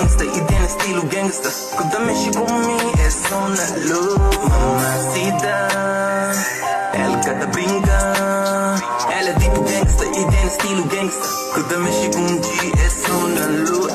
gangsta i tene stilu gangsta. Ku ta mexe ku mi é so na luz. Mamacita, el ka ta brinka. Ela é tipo gangsta i tene stilu gangsta. Ku ta mexe ku un G é so na luz.